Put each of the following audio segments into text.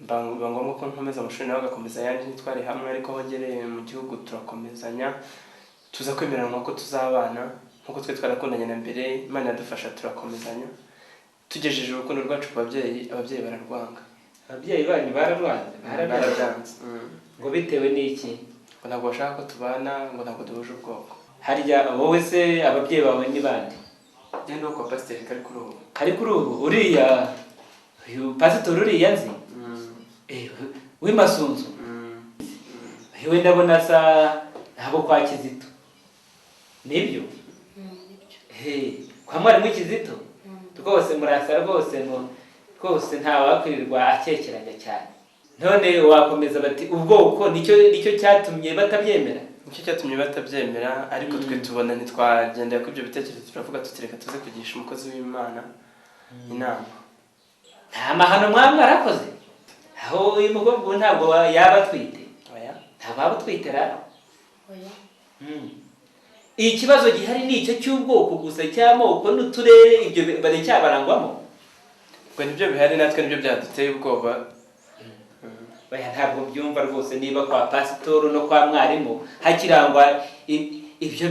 Biba ngombwa ko nkomeza amashuri, nawe agakomeza ayandi. Ntitwari hamwe, ariko aho ngereye mu gihugu turakomezanya, tuza kwemeranwa ko tuzabana nk'uko twe twarakundanye na mbere. Imana iradufasha turakomezanya, tugejeje urukundo rwacu ku babyeyi, ababyeyi bararwanga. Ababyeyi banyu bararwanze? Barabyanze. Ngo bitewe n'iki? Ngo ntabwo bashaka ko tubana, ngo ntabwo duhuje ubwoko. Harya wowe se ababyeyi bawe ni bande? Njye ndi uwo kwa pasiteri kari kuri ubu. Kari kuri ubu, uriya uyu pasitori uriya nzi w'imasunzu? We ndabona asa ntabwo kwa Kizito, nibyo? Kwa mwarimu Kizito rwose murasa rwose, rwose ntawakwirirwa akekeranya cyane. None wakomeza bati ubwoko nicyo cyatumye batabyemera? Nicyo cyatumye batabyemera, ariko twe tubona ntitwagendera kuri ibyo bitekerezo, turavuga tuti reka tuze kugisha umukozi w'Imana inama. Nta mahano mwaba mwarakoze? Aho uyu mukobwa ubu ntabwo yaba atwite? Oya. Ntabwo waba utwite ra? Oya. Ikibazo gihari ni icyo cy'ubwoko gusa, cy'amoko n'uturere, ibyo baracyabarangwamo? Ubwo nibyo bihari, natwe nibyo byaduteye ubwoba. Oya, ntabwo byumva rwose. Niba kwa pasitoro no kwa mwarimu hakirangwa ibyo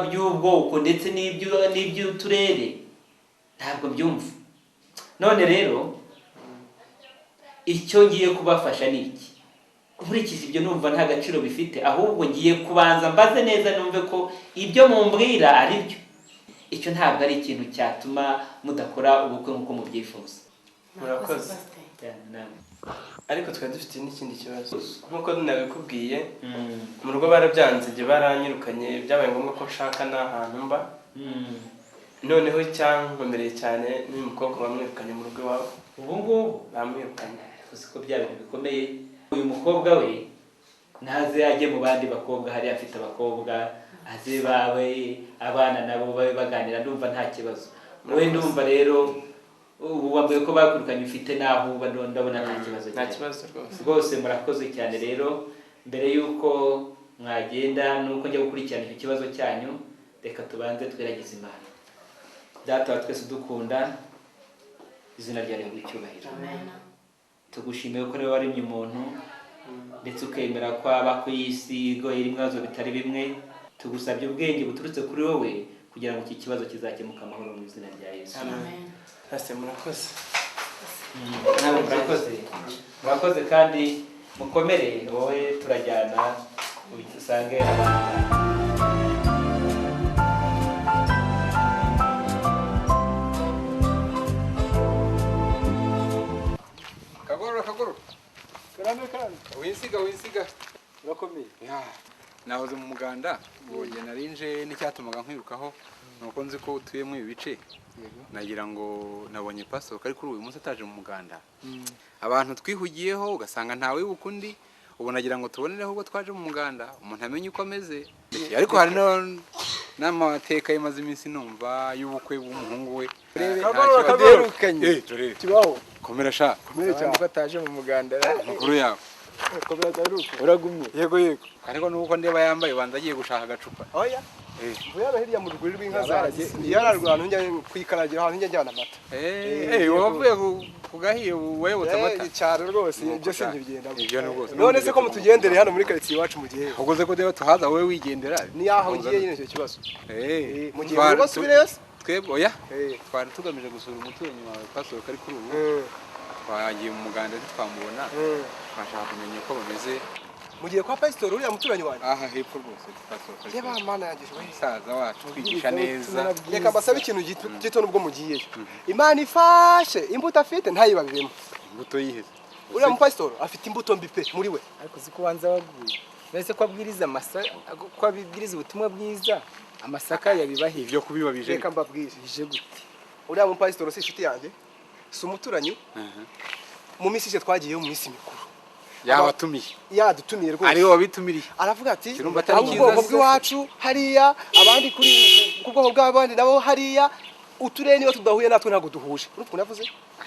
by'ubwoko ndetse n'iby'uturere, ntabwo byumva. None rero icyo ngiye kubafasha ni iki? Nkurikije ibyo numva nta gaciro bifite, ahubwo ngiye kubanza mbaze neza numve ko ibyo mumbwira ari byo. Icyo ntabwo ari ikintu cyatuma mudakora ubukwe nk'uko mubyifuza. Murakoze. Ariko twari dufite n'ikindi kibazo nk'uko nabikubwiye, mu rugo barabyanze, igihe baranyirukanye, byabaye ngombwa ko nshaka n'ahantu mba. Noneho icyankomereye cyane n'uyu mukobwa bamwirukanye mu rugo iwabo. Ubu ngubu? Bamwirukanye. Uzi ko bya bintu bikomeye. Uyu mukobwa we naze ajye mu bandi bakobwa, hariya afite abakobwa, aze bawe abana nabo babe baganira, ndumva nta kibazo. Wowe ndumva rero ubu wambwiye ko bakwirukanye, ufite n'aho uba, ndabona nta kibazo. Nta kibazo rwose. Rwose murakoze cyane. Rero mbere y'uko mwagenda nuko njya gukurikirana icyo kibazo cyanyu, reka tubanze tweragize Imana. Data wa twese udukunda, izina ryawe rihabwe icyubahiro. Tugushimiye ko niwe waremye umuntu, ndetse ukemera ko aba ku isi igoye irimo ibibazo bitari bimwe. Tugusabye ubwenge buturutse kuri wowe kugira ngo iki kibazo kizakemuke amahoro, mu izina rya Yesu. Amen. Ese murakoze. Nawe murakoze, murakoze kandi mukomere. Wowe turajyana usange abantu. Kagorora, kagorora. Karame, karame. Winsiga, winsiga. Urakomeye? Ya, nahoze mu muganda ubonye narinje, n'icyatumaga nkwirukaho nuko nzi ko utuye muri ibi bice. Nagira ngo nabonye pastor kari kuri uyu munsi ataje mu muganda, abantu twihugiyeho ugasanga ntawe wibuka undi. Ubu nagira ngo tubonereho ubwo twaje mu muganda, umuntu amenye uko ameze. Ariko hari n'amateka yamaze iminsi numva y'ubukwe bw'umuhungu we. Kagorora, kaderukanye. Eh, turebe. Kibaho. Komera sha. Komere cyane. Ko ataje mu muganda? Amakuru yawe? Komera cyane uko. Uragumye. Yego, yego. Ariko nuko ndeba yambaye, banza agiye gushaka agacupa. Oya. Eh. Mvuye hano hirya mu rwuri rw'inka zanjye. Yararwa ahantu njya kwikaragira, ahantu njya njyana amata. Eh, eh, wavuye ku gahiye wayobotse amata. Eh, cyane rwose, Nuko ibyo sha. sinkibigenda. Ibyo ni rwose. None se ko mutugendereye hano muri quartier iwacu mu gihe? Ubwo se ko deba tuhaza wowe wigendera? Ni aho ngiye nyine icyo kibazo. Eh, Mu gihe mu rugo subireyo se? Twebwe oya. Eh. Twari tugamije gusura umuturanyi wawe pastor kari kuri ubu. Twagiye mu muganda ntitwamubona. Twashaka kumenya uko bameze. Mugiye kwa pastor uriya muturanyi wanjye? Aha hepfo rwose pastor kari. Yeba mana yanjye we. Musaza wacu twigisha neza. Reka mbasabe ikintu gito gito nubwo mugiyeyo. Imana ifashe imbuto afite ntayibabiremo. Imbuto yiheze? Uriya mupasitori afite imbuto mbi pe muri we. Ariko uzi ko ubanza waguye? Mbese ko abwiriza amasa, ko abibwiriza ubutumwa bwiza, amasaka yabibahiye? Ibyo kubiba bije. Reka mbabwire. Bije gute? Uriya mupasitori si inshuti yanjye, si umuturanyi. Mu minsi ishize twagiyeyo mu minsi mikuru. Yabatumiye? Yadutumiye rwose. Ari wowe wabitumiriye? Aravuga ati Kirumva atari abo ubwoko cyiza se. bw'iwacu hariya, abandi kuri ku bwoko bw'abandi nabo hariya, uturere niba tudahuye natwe ntabwo duhuje. Urumva ukuntu yavuze?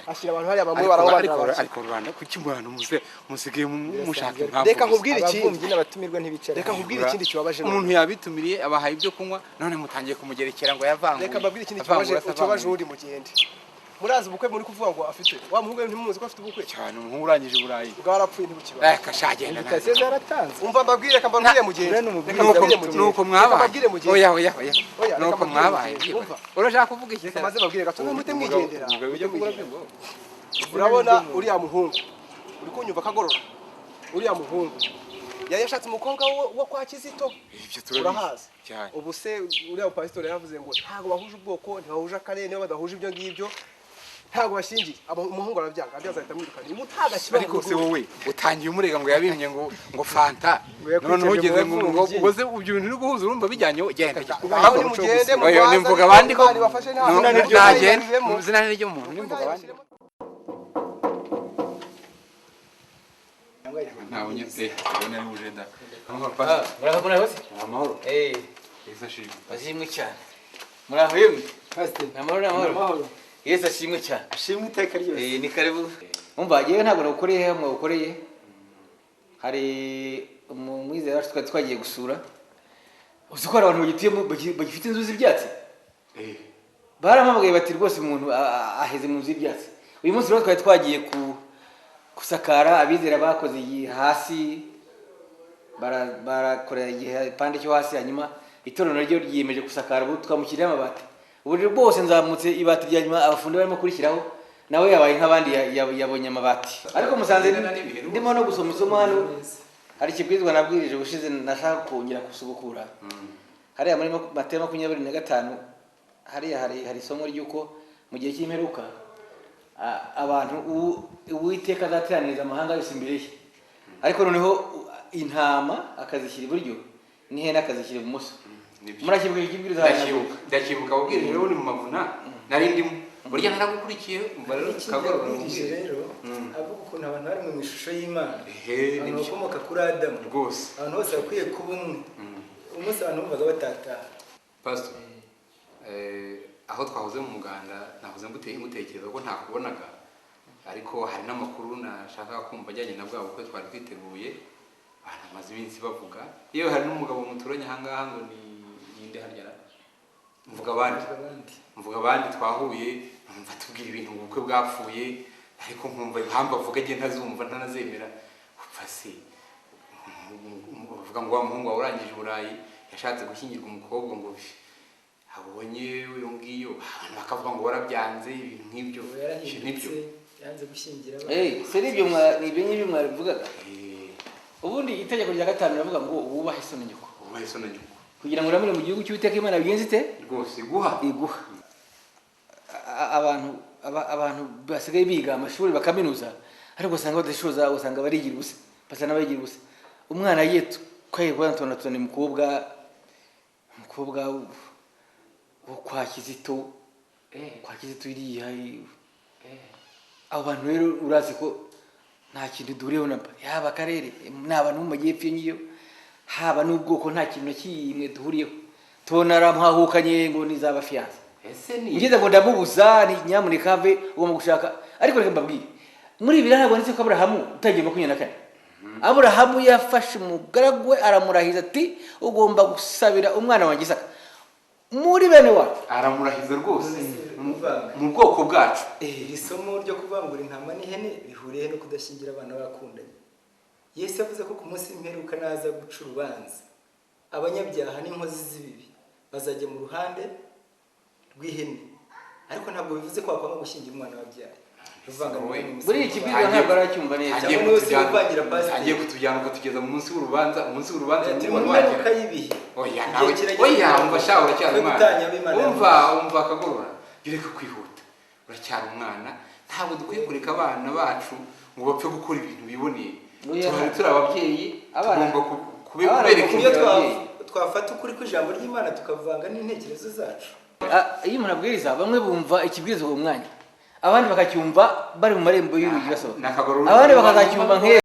Ashyira abantu hariya bamwe Ariko baraho. ariko ariko Rwanda, kuki mu bantu muze musigaye mushaka impamvu Reka gusa? nkubwire ikindi. Abavumbyi n'abatumirwa ntibicara. Reka nkubwire ikindi kibabaje none. Umuntu yabitumiriye, abahaye ibyo kunywa, none mutangiye kumugerekera ngo yavanguye. Reka mbabwire ikindi kibabaje Avangura se kibabaje avanguye. uwundi mugende. Murazi ubukwe muri kuvuga ngo afite wa muhungu we, ntimuzi ko afite ubukwe? Cyane, umuhungu urangije i Burayi. Bwarapfuye, ntibukiba. Reka shagenda. Invitation zaratanzwe. Umva mbabwire, reka mbabwire mugende. Uriya ni Reka umubwiriza. mbabwire mugende. Nuko Reka mwabaye. mbabwire mugende. Oya, oya, oya. Oya, reka Nuko mbabwire mwabaye. mugende. Umva. Urashaka kuvuga iki? Reka maze mbabwire gato, muhite mwigendera. Umugabo ujya Muhite kugura. mwigendera. Urabona uriya muhungu uri kunyumva, kagorora, uriya muhungu yari yashatse umukobwa wo kwa Kizito. Ibyo turabizi. Urahazi? Cyane. Ubu se uriya pasitori yaravuze ngo ntabwo bahuje ubwoko, ntibahuje akarere, niba badahuje ibyo ngibyo ntabwo bashingiye. Umuhungu arabyanga, abyaza ahita amwirukana. Ubu ntabwo akiba mu Ariko se rugo. wowe utangiye umurega ngo yabimye ngo fanta, Ngo yakwicaje none ugeze mu ngo bapfubyi. ngo uze ibyo bintu uri guhuza, urumva bijyanye? Genda. Aho nimugende. Oya, Murwaza, nimvuga abandi ko Imana ibafashe, nta No, zina niryo nagenda. bivemo. Izina ni ry'umuntu, nimvuga abandi. Ntawe unyuze ubona ari buje da. Amahoro, pastor. Muraho, muraho se? Amahoro. Eh, Yesu ashimwe. ashimwe cyane. Muraho yemwe? Pasiteri. Ni amahoro, ni amahoro. Amahoro. Yesu ashimwe cyane. Ashimwe iteka ryose. Eh, ni karibu. Umva, yewe ntabwo nagukoreye hamwe wagukoreye. Hari umwizera wacu twari twagiye gusura. Uzi ko hari abantu bagituye bagifite inzu z'ibyatsi? Eh. Barampamagaye bati rwose umuntu aheze mu nzu y'ibyatsi. Uyu munsi rero twari twagiye ku gusakara abizera bakoze iyi hasi, barakorera igipande cyo hasi, hanyuma itorero naryo ryiyemeje gusakara. Ubu twamushyiriyeho amabati. Ubu rero rwose nzamutse ibati rya nyuma abafundi barimo kurishyiraho, nawe yabaye nk'abandi, yabonye amabati. Ariko musanze ndimo no gusoma isomo hano, hari ikibwirizwa nabwirije ubushize nashaka kongera gusubukura. Hariya muri Mateyo 25, hariya hari isomo ry'uko mu gihe cy'imperuka abantu Uwiteka azateraniriza amahanga yose imbere ye, ariko noneho intama akazishyira iburyo n'ihene akazishyira ibumoso. Nibyo. Murakibuka icyo kibwiriza hano? Ndacyibuka, ndacyibuka. Wabwirije rero ni mu mavuna, nari ndimo burya, naragukurikiye. Umva rero, Ikindi kagorora. yabwirije rero avuga ukuntu abantu bari mu ishusho y'Imana, Ehe, abantu nibyo. bakomoka kuri Adamu, Rwose. abantu bose bakwiye kuba umwe. Umunsi abantu bumvaga batataha. Pastor, aho twahoze mu muganda nahoze ngutekereza ko ntakubonaga, ariko hari n'amakuru nashakaga kumva ajyanye na bwa bukwe twari twiteguye. Abantu bamaze iminsi bavuga, yewe hari n'umugabo muturanye ahangaha ngo ni ninde harya ra? Mvuga abandi. Abandi. Mvuga abandi twahuye, numva tubwira ibintu ngo ubukwe bwapfuye, ariko nkumva impamvu avuga agiye ntazumva ntanazemera. Upfa se bavuga ngo wa muhungu wawe urangije i Burayi yashatse gushyingirwa umukobwa ngo abonye uyu ngiyo, abantu bakavuga ngo warabyanze, ibintu nk'ibyo. Ubu Ibyo nibyo? yarahindutse, yanze gushyingira abana. Eh, se nibyo ni ibyo ngibyo mwabivugaga? Eh. Ubundi itegeko rya gatanu riravuga ngo wubahe so na nyoko, Wubahe so na nyoko, kugira ngo uramire mu gihugu cy'Uwiteka Imana bigenze ite? Rwose guha. Iguha. Abantu abantu basigaye biga amashuri bakaminuza, ariko usanga badashoza, usanga barigira ubusa, basa n'abayigira ubusa. Umwana yagiye twagiye kubona, tubona tubona umukobwa wo kwa Kizito, kwa Kizito iriya. Abo bantu rero urazi ko nta kintu duhuriyeho na yaba akarere, ni abantu bo mu majyepfo iyo ngiyo, haba n'ubwoko, nta kintu na kimwe duhuriyeho. Tubona aramuhahukanye ngo nizaba fiyanse. Ese ni Ngeze ngo ndamubuza, ni nyamuneka have, ugomba gushaka. Ariko reka mbabwire, muri Bibiliya ntabwo handitse ko Aburahamu utangiye 24, Aburahamu yafashe umugaragu we aramurahiza ati ugomba gusabira umwana wanjye Isaka muri bene wacu. Aramurahiza rwose. Muvanga. Mu bwoko bwacu. Iri somo ryo kuvangura intama n'ihene rihuriye no kudashyingira abana bakundanye? Yesu yavuze ko ku munsi w'imperuka naza guca urubanza, abanyabyaha n'inkozi z'ibibi bazajya mu ruhande rw'ihene, ariko ntabwo bivuze ko wakwanga gushyingira umwana wabyaye. Ruvanga. Wowe. Muri iki kibwiriza ntabwo aracyumva neza. Agiye Cyangwa niwe kutujyana, uvangira pasiteri. agiye kutujyana ukatugeza mu munsi w'urubanza, umunsi w'urubanza. Turi mu wari mperuka wagera. y'ibihe. Oya. Igihe Nawe kirageze oya. kugira ngo Umva sha, uracyari twe umwana. gutanya ab'Imana. Umva, umva akagorora, jya ureka kwihuta, uracyari umwana. Ntabwo dukwiye kureka abana bacu ngo bapfe gukora ibintu biboneye. Oya. Tuhari turi ababyeyi, Abana- tugomba abana kubereka Iyo inzira. twafata ukuri kw'ijambo ry'Imana tukavanga n'intekerezo zacu. Iyo umuntu abwiriza, bamwe bumva ikibwirizwa uwo mwanya, abandi bakacyumva bari mu marembo y'urugi basohoka, Nakagorora. abandi bakazacyumva nk'ejo.